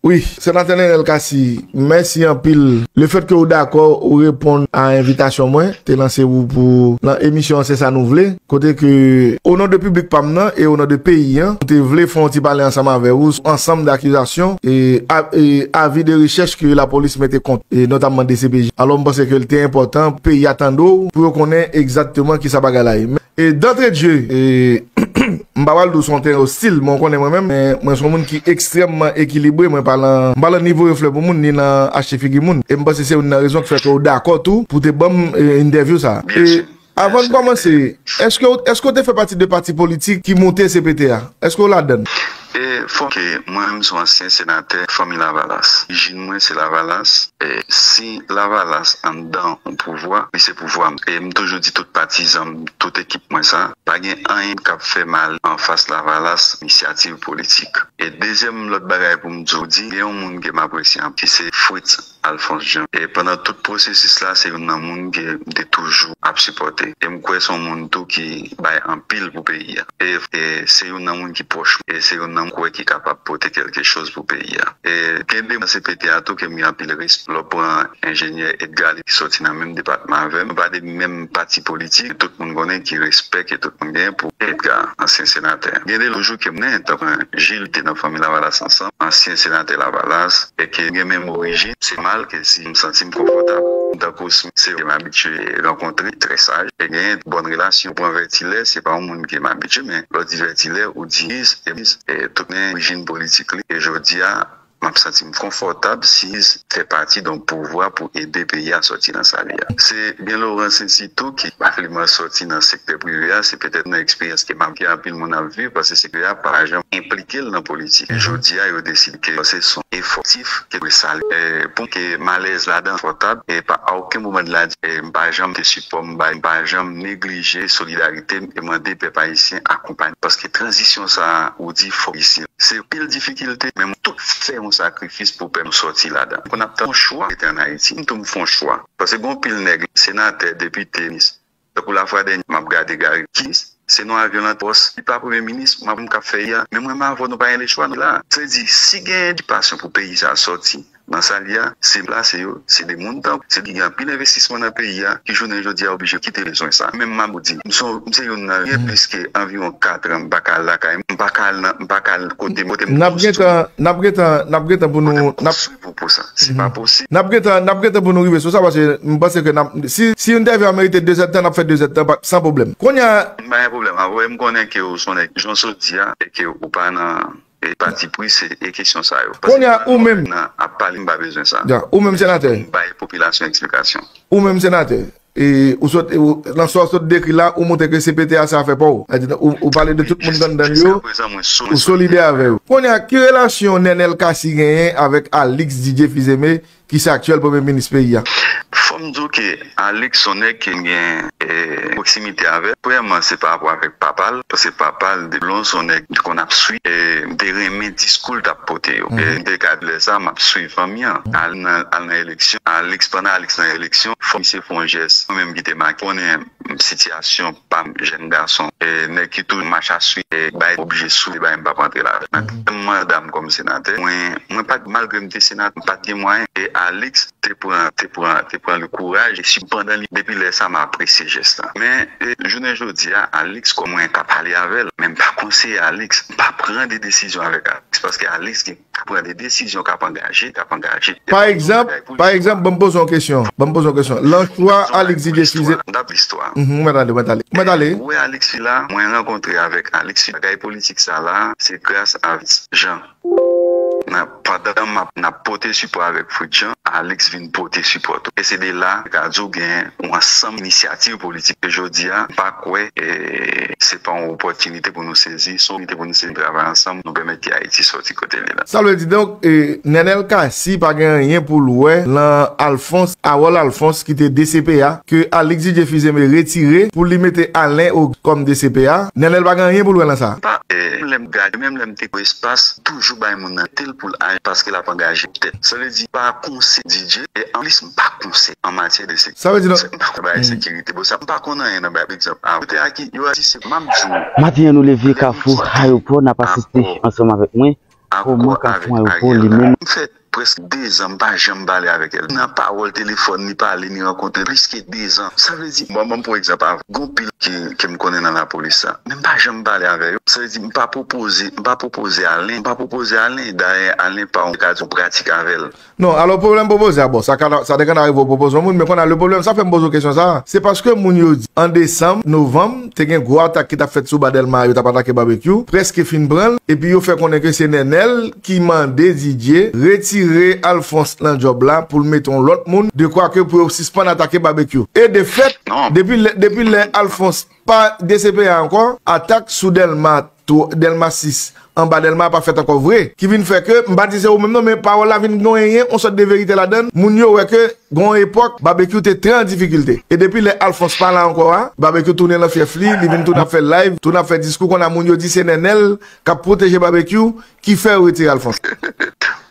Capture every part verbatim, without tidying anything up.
Wi, Senatè Nenel Cassy, mèsi anpil. Lefètke ou dakò, ou reponn a envitasyon mwen, te lanse ou pou nan emisyon an, Se Sa Nou Vle, kote ke, o non de piblik pa m nan e o non de peyi an, nou te vle fè yon ti pale ansanm avè ou sou ansanm dakizasyon e a- e avi de rechèch ke lapolis mete kont, e notamman D C P J. Alò, m panse ke l te enpòtan pou peyi a tande w, pou yo konnen egzakteman kisa bagay la ye. E dantre de je, e, m pa pral di w se yon teren ostil, men w konnen mwen menm, men mwen se yon moun ki ekstrèmman ekilibre, mwen pa nan, m pa nan nivo yo flè pou moun, ni nan achte figi moun. E m panse se youn nan rezon ki fè ke w dakò tou pou te ban m, e, entèvyou sa. E avan n kòmanse, èske w, èske w te fè pati de pati politik ki monte C P T a? Èske w ladann? E fò ke mwen menm se yon ansyen senatè fanmi Lavalas. Orijin mwen se Lavalas. E si Lavalas anndan yon pouvwa, li se pouvwa m. E m toujou di tout patizan m, tout ekip mwen sa, pa gen anyen k ap fè mal anfas Lavalas, inisyativ politik. E dezyèm lòt bagay pou m di w, di, gen yon moun ke m apresye anpil, ki se Fritz Alphonse Jean. E pandan tout pwosesis la, se youn nan moun ke m te toujou ap sipòte. E m kwè se yon moun tou ki bay anpil pou peyi a. E, e se youn nan moun ki pwòch mwen. E se youn nan moun kwè ki kapab pote kèlke choz pou peyi a. E gen de moun nan C P T a tou ke m gen anpil respè. Lè w pran enjenyè Edgar Lee ki sòti nan menm depatman avè m, nou pa de menm pati politik, tout moun konnen ki respè ke tout moun gen pou Edgar, ansyen senatè. Gen de lòt toujou ke m konnen, tankou Jil te nan fanmi Lavalas ansanm, ansyen senatè Lavalas, e ke gen menm orijin, se nòmal ke si m santi m konfòtab. Tankou Smith, se m abitye rankontre, trè saj, e gen bòn relasyon. Pran Vètilè, se pa yon moun ke m abitye, men lè w di Vètilè, ou di Smith, e Smith, e tout men orijin politik li, e jodi a, m ap santi m konfòtab si Smith fè pati de yon pouvwa pou ede peyi a sòti nan sa li a. Se Byen Lorans Enstiti tou ki pa vle m sòti nan sektè prive a, se petèt nan eksperyans ke m ap, ke anpil moun ap viv, paske sektè a pa janm enplike l nan politik. Jodi a, yo deside ke se yon efò kolektif ke dwe salye. E, pou ke malèz ladan konfòtab, e pa a okenn moman de la, e m pa janm te sipò, m pa, m pa janm neglije solidarite m e mande pèp ayisyen akonpanye. Paske tranzisyon sa a, ou di fò isi. Se pil difikilte, men nou tout fè yon sakrifis pou pèp nou sòti ladan. Pou n ap tann yon chwa, rete ann Ayiti, m tou m fè yon chwa. Paske gen yon pil nèg, senatè, depite, minis. Tankou lafwa dènye, m ap gade Gary Kiss, se non a vyolans, pòs, li pa premye minis, m ap, m k ap fè li a. Men mwen, m avè w, nou pa gen lechwa, nou la. Se di, si gen edikasyon pou peyi sa a sòti nan sa li a, se plase yo, se de moun tankou, se ki gen anpil envestisman nan peyi a, ki jounen jodi a oblije kite bezwen sa. Menm m ap di, m se, m se youn nan, gen plis ke anviwon kat an, m pa ka al lakay m, m pa ka al nan, m pa ka al kote m, kote m konstwi. N ap gentan, n ap gentan, n ap gentan pou nou, n ap konstwi pou, pou sa. Se pa posib. N ap gentan, n ap gentan pou nou rive sou sa, paske m panse ke n ap, si, si entèvyou a merite de zèdtan, n ap fè de zèdtan, pa, san pwoblèm. Kounye a, m pa gen pwoblèm. Avwe, m konnen ke w se yon nèg, jan w sot di a, e ke ou pa nan, e pati pri, se, e kesyon sa yo. Kounye a, ou menm, nan ap pale, m pa bezwen sa. Ya, ou menm senatè. M bay popilasyon eksplikasyon. Ou menm senatè. E, ou sot, e, ou, nan sa w sot dekri la, ou montre ke C P T a se afè pa w. Sa di, ou, ou pale de tout moun k anndan l yo, ou solidè avè yo. Kounye a, ki relasyon Nenel Cassy genyen avèk Alix Didier Fils-Aimé, ki se aktyèl premye minis peyi a? Fò m di w ke Alix se yon nèg ke m gen, e, pwoksimite avè l. Premyèman, se pa rapò avèk papa l, paske papa l, depi lwen, se yon nèg m te konn ap swiv, e m te renmen diskou l t ap pote yo. E m te ka di lè sa, m ap swiv fanmi an. Al nan, al nan eleksyon, Alix, pandan Alix nan eleksyon, fò misye fè yon jès, mwen menm ki te make. Konnen sitiyasyon pa m, jèn gason, e nèg ki toujou mach a swiv, e bay oblije sou, e bay m p ap antre ladan. Nan dezyèm manda m kòm senatè, mwen, mwen pa t, malgre m te senatè, m pa t gen mwayen, e Alix te pran, te pran, te pran le kouraj e swiv pandan li. Depi lè sa, m apresye jès la. Men, e, jounen jodi a, Alix, kòm mwen ka pale avè l, men m pa konseye Alix, m pa pran de desizyon avèk Alix, paske Alix gen ka pran de desizyon k ap angaje, k ap angaje. Pa egzanp, pa egzanp, ban m poze w yon kesyon. Ban m poze w yon kesyon. Lan chwa Alix Didier Fils-Aimé. M t ap listwa. Mhm, ou mèt ale, ou mèt ale. Ou mèt ale. Ou wè Alix vin la, mwen rankontre avèk Alix, bagay politik sa la, se gras a Fritz Jean. Nan, pandan m ap, n ap pote sipò avèk Fritz Jean, Alix vin pote sipò tou. E se de la, m ka di w gen yon ansanm inisyativ politik. E jodi a, m pa kwè, e, se pa yon opòtinite pou nou sezi, se yon opòtinite pou nou sezi, travay ansanm, nou pèmèt ke Ayiti sòti kote li la. Sa vle di, donk, e, Nenel Cassy pa gen anyen pou l wè lan Alphonse, Harold Alphonse ki te D C P a, ke Alix Didier Fils-Aimé retire pou li mete Alain Augustin kòm D C P a. Nenel pa gen anyen pou l wè lan sa. Pa, e, menm lè m gade, menm lè m te pran espas, toujou bay moun nan tèt pou l aji paske l ap angaje tèt. Sa vle di, pa konseye Didier, e anplis, m pa konseye an matyè de sekirite. Sa vle di, non. M pa konn bagay sekirite, bon, sa, m pa konn anyen nan bagay, pa egzanp, a, kote a ki, yo a di se, m ap di w. Maten an, nou leve Kafou Ayewopò, n ap asiste ansanm avèk mwen Akò avèk Ariel la. M fè prèske dezan m pa janm pale avèk Elvin. Nan pawòl telefòn, li pale, ni rankontre plis ke dezan. Sa vle di, bon, ban m pran egzanp avè, gon pil ke, ke m konnen nan lapolis la. Men m pa janm pale avè yo. Sa vle di, m pa pwopoze, m pa pwopoze Alen, m pa pwopoze Alen, dayè Alen pa yon ka di yon pratik avè l. Non, alò pwoblèm pwopoze a, bon, sa ka, sa te ka rive w pwopoze yon moun, men kounye a le pwoblèm, sa fè m poze w kesyon sa a. Se paske moun yo di, an desanm, novanm, te gen gwo atak ki t ap fèt sou ba Dèlma, yo t ap atake Babekyou, prèske fin pran l, epi yo fè konnen ke se Nènèl ki mande Didye retire Alfons nan djòb la pou l mete yon lòt moun, dekwa ke pou yo sispann atake Babekyou. E de fèt, depi lè, depi lè Alfons pa D C P A ankò, atak sou Dèlma twa, Dèlma sis, anba Dèlma pa fèt ankò vre. Ki vin fè ke, m pa di se ou menm non, men pawòl la vin gen yon sòt de verite ladan l. Moun yo wè ke gen yon epòk, Babekyou te trè an difikilte. E depi lè Alfons pa la ankò a, Babekyou tounen nan fyèf li, li vin tounen ap fè live, tounen ap fè diskou, kounye a moun yo di se Nènèl k ap pwoteje Babekyou, ki fè yo retire Alfons.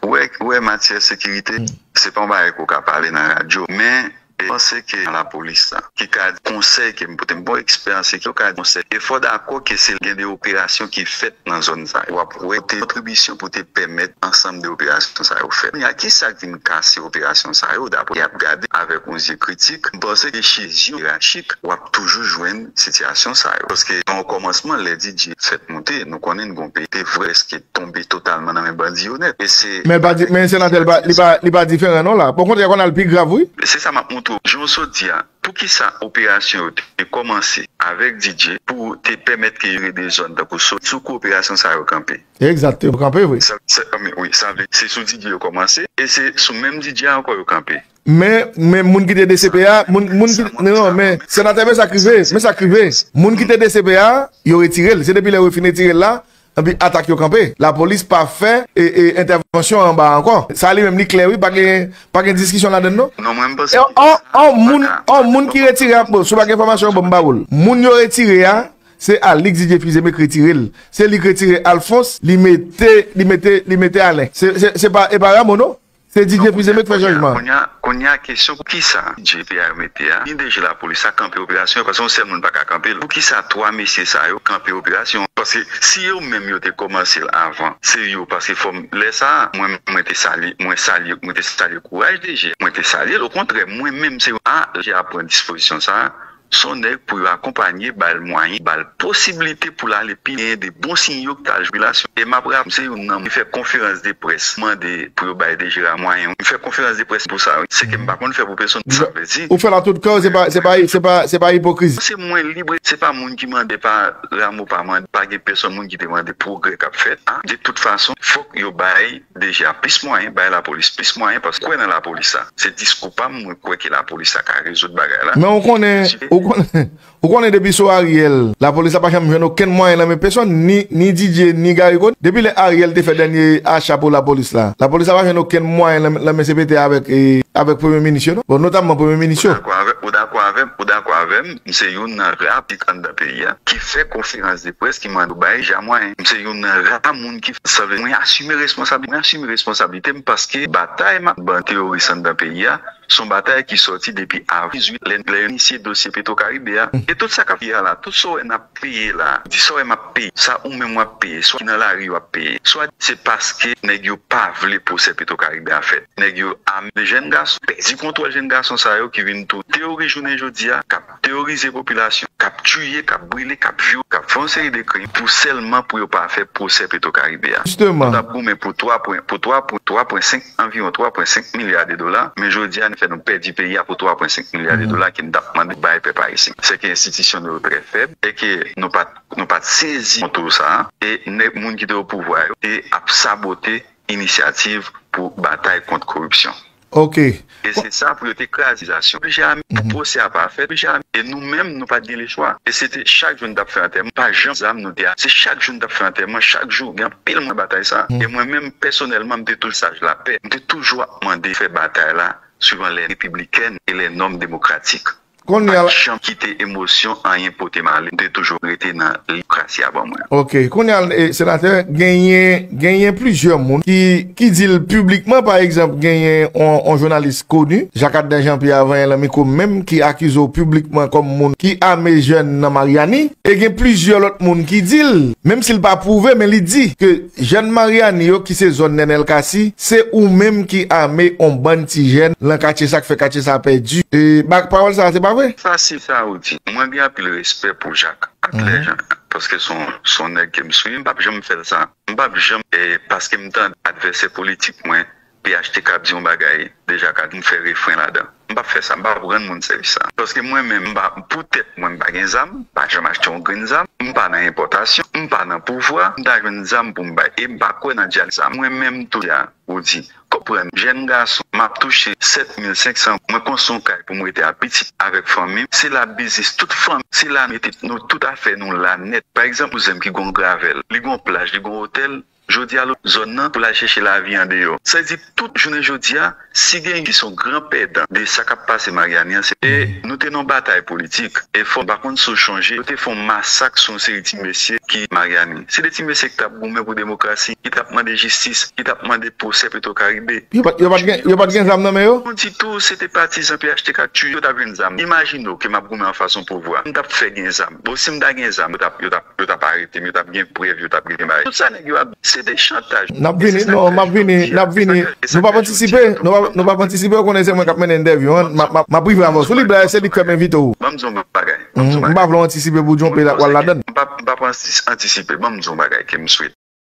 Ou wè, ou wè matyè sekirite, se pa yon bagay ke w ka pale nan radyo, men e panse ke nan lapolis la, ki ka di konsèy ke m pote, m bon eksperyans, se ke yo ka di konsèy. E fò dakò ke se gen de operasyon ki fèt nan zòn sa yo. W ap wè te kontribisyon pou te pèmèt ansanm de operasyon sa yo fèt. Kounye a, kisa k vin kase operasyon sa yo? Dapre y ap gade avèk yon zye kritik, m panse ke chezyon yerachik, w ap toujou jwenn sitiyasyon sa yo. Paske nan yon kòmansman, lè Didye fèt moute, nou konnen n gon peyi te prèske tonbe totalman nan men bandi yo nèt. E se Men l pa di, men senatè, li pa, li pa, li pa diferan non la. Okontrè, konn al pi grav, wi. Se sa m ap montre w. Jan w sot di a, poukisa operasyon yo te kòmanse avèk Didye pou te pèmèt ke yo rele zòn tankou Sot, sou kou operasyon sa yo kanpe? Egzakteman, kanpe vre. Sa, sa, wi, sa vle, se sou Didye yo kòmanse, e se sou menm Didye a ankò yo kanpe. Men, men moun ki te D C P A, moun, moun ki, non, men, senatè, men sa k rive, men sa k rive. Moun ki te D C P A, yo retire l. Se depi lè yo fin retire l la, epi atak yo kanpe. Lapolis pa fè, e, e, entèvansyon anba a ankò. Sa li menm li klè wi, pa gen, pa gen diskisyon ladan l non. Non, mwen m panse. E, an, an moun, an moun ki retire a, bon, si w pa gen enfòmasyon, bon, m ba ou l. Moun yo retire a, se Alix Didier Fils-Aimé k retire l. Se li k retire Alphonse, li mete, li mete, li mete Alain. Se, se, se pa, e pa Rameau non. Se Didye Fils-Aimé k fè chanjman. Kounye a, kounye a kesyon, poukisa Didye P A yo mete a, ni D G lapolis la kanpe operasyon an, paske yon sèl moun pa ka kanpe l. Poukisa twa mesye sa yo kanpe operasyon an? Paske si yo menm yo te kòmanse l avan, se yo, paske fò m, lè sa a, mwen, mwen te salye, mwen salye, mwen te salye kouraj D G, mwen te salye l, okontrè, mwen menm se yo, a, D G a pran dispozisyon sa a, se yon nèg pou yo akonpanye, ba l mwayen, ba l posiblite pou l ale pi lwen, de bon siy yo ki ta al jwenn popilasyon. E m ap raple, m se youn nan moun ki fè konferans de près, mande pou yo bay D G a mwayen. M fè konferans de près pou sa, wi. Se ke m pa konn fè pou pèsonn, sa vle di. Ou fè l a tout kè w, se pa, se pa, se pa, se pa ipokrizi. Se mwen libre, se pa moun ki mande, pa Rameau pa mande, pa gen pèsonn moun ki te mande pwogrè k ap fèt. A, de tout fason, fòk yo bay D G a plis mwayen, bay lapolis plis mwayen, paske kwè nan lapolis la. Se diskou pa m, mwen kwè ke lapolis la ka rezoud bagay la. Men ou konnen, ou konnen, ou konnen depi sou Ariel, lapolis la pa janm jwenn okenn mwayen nan men pèsonn, ni, ni Didye, ni Gary Conille. Depi lè Ariel te fè dènye acha pou lapolis la, lapolis la pa jwenn okenn mwayen nan, nan men C P T avèk, e, avèk premye minis yo, non? Bon, notamman premye minis yo. Ou dakò avè, ou dakò avè m, ou dakò avè m, m se youn nan ra politik anndan peyi a ki fè konferans de près ki mande yo bay D G a mwayen. M se youn nan ra moun ki, sa vle, mwen asime responsab-, mwen asime responsablite m paske batay m ap ban teworis anndan peyi a, se yon batay ki sòti depi avril dizuit, lè, lè yo inisye dosye Petro Caribe a. E tout sa k ap fè a la, tout sa w wè n ap peye la, di sa w wè m ap peye, sa ou menm w ap peye, swa ki nan lari yo ap peye, swa se paske nèg yo pa vle pwosè Petro Caribe a fèt. Nèg yo ame jèn gason, pèdi kontwòl jèn gason sa yo ki vin tou teworize jounen jodi a, k ap teworize popilasyon, k ap tiye, k ap brile, k ap vyole, k ap fè yon seri de krim pou sèlman pou yo pa fè pwosè Petro Caribe a. Jisteman. Nou t ap goumen pou twa pwen, pou twa pwen, twa pwen senk, anviwon twa pwen senk milya de dola, men jodi a, nou fè nou pèdi peyi a pou twa pwen senk milya de dola ke n t ap mande bay pèp ayisyen. Se ke enstitisyon nou yo trè fèb e ke nou pa t, nou pa t sezi kontou sa a, e nèg, moun ki te o pouvwa yo te ap sabote inisyativ pou batay kont koripsyon. Ok. E se sa pou yo te kraze akizasyon. Oblije ame pou pwosè a pa fèt, oblije ame. E nou menm, nou pa t gen lechwa. E se te chak jou n t ap fè antèman, pa janm zam nou te a. Se chak jou n t ap fè antèman, chak jou, gen anpil mwa batay sa. E mwen menm, pèsonèlman, m te toujou saj lapè. M te toujou ap mande fè batay la suivant les républicaines et les normes démocratiques. Kounye a, janm kite emosyon anyen pote m ale. M te toujou rete nan demokrasi a ban mwen. Ok, kounye a, e, senatè, genyen, genyen plizyè moun ki, ki di l piblikman, pa egzanp, genyen on, on jounalis koni, Jacques Adan Jean-Pierre Avanyen lan mikwo m menm, ki akize w piblikman kòm moun ki ame jèn nan Maryani. E gen plizyè lòt moun ki di l, menm si l pa pwouve, men li di ke jèn Maryani yo ki se zòn Nènèl Kasi, se ou menm ki ame on bann ti jèn lan katye sa k fè katye sa pèdi. E, ba, pawòl sa a, se pa vre? Sa, se sa ou di. Mwen gen anpil respè pou Jacques ak lè jan, paske se on, se on nèg ke m swiv, m p ap janm fè l sa. M p ap janm, e, paske m tande advèsè politik mwen, P H T K ap di yon bagay, deja ka m fè refren ladan. M p ap fè sa, m p ap rann moun sèvis sa. Paske mwen menm, m pa, pou tèt mwen, m pa gen zam, m pa janm achte yon grenn zam, m pa nan enpòtasyon, m pa nan pouvwa, m ta jwenn zam pou m bay, e m pa kwè nan dyalog zam. Mwen menm, tou a, ou di, konprann, jèn gason, m ap touche sèt mil senk san, mwen konstwi yon kay pou m rete a pitit avèk fanmi m, se la biznis tout fanmi, se la nou mete nou tout afè nou la nèt. Pa egzanp, kouzen m ki gon gravèl, li gon plaj, li gon otèl, jodi a, l ap zòn nan pou l al chèche lavi andeyò. Sa vle di, tout jounen jodi a, si gen ki se yon gran pèdan de sa k ap pase Maryani an, se, e nou te nan yon batay politik, e fò, m pa konn si w chonje, yo te fè yon masak sou yon seri ti mesye ki Maryani. Se de ti mesye ki t ap goumen pou demokrasi, ki t ap mande jistis, ki t ap mande pwosè Petwokaribe. Yo pa t, yo pa t gen, yo pa t gen zam nan men yo? Nou di tou, se te patizan P H T K k tiye, yo t ap jwenn zam. Imajine w ke m ap goumen anfas yon pouvwa. M t ap fè gen zam. Bon, si m ta gen zam, yo t ap, yo t ap, yo t ap arete m, yo t ap gen prèv, yo t ap gen bagay. Tout sa nèg yo ap, se de chantaj. N ap vini, non, m ap vini, n ap vini. Nou p ap antisipe, nou p ap, nou p ap antisipe, ou konnen se mwen k ap mennen entèvyou an. M ap, m ap, m ap rive avè w. Sou li, se li k fè m envite w. Ban m di yon bagay. M pa vle w antisipe pou djonpe l ak w al ladan l. M p ap, m p ap antis-, antisipe. Ban m di yon bagay ke m swete.